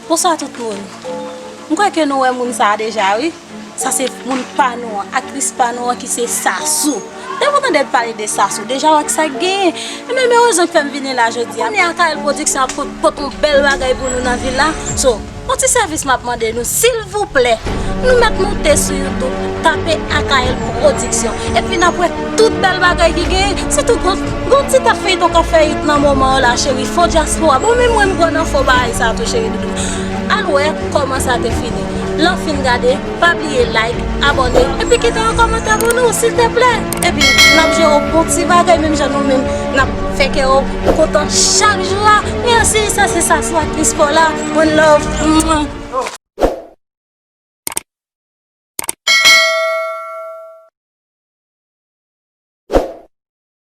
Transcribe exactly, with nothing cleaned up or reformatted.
Bonswa tout moun. M kwè ke nou wè moun sa a deja, wi. Sa se moun pa nou an, aktris pa nou an ki se Sasou. Depi w tande l pale de Sasou, deja w wè ki sa k genyen. E menm rezon k fè m vini la jodi a. Kounye a Kael Production ap pot, pot yon bèl bagay pou nou nan vil la. So, yon ti sèvis m ap mande nou, silvouplè. Nou mèt moute sou YouTube, tape Akael Production. Epi n ap wè tout bèl bagay ki genyen. Sitou gon, gon ti tèt feyton k ap fè hit nan moman an la, cheri. Fo dyaspora. Bon, menm mwen, m pran nan fo bagay sa tou, cheri doudou. Al wè kòman sa te fini. Lè w fin gade, pa bliye like, abòne, epi kite yon kòmantè pou nou, silteplè. Epi, n ap jere yon bon ti bagay, menm jan nou menm, n ap fè kè w kontan chak jou a. Mèsi, sa se Sasou aktris pa w la. One love. Mwah.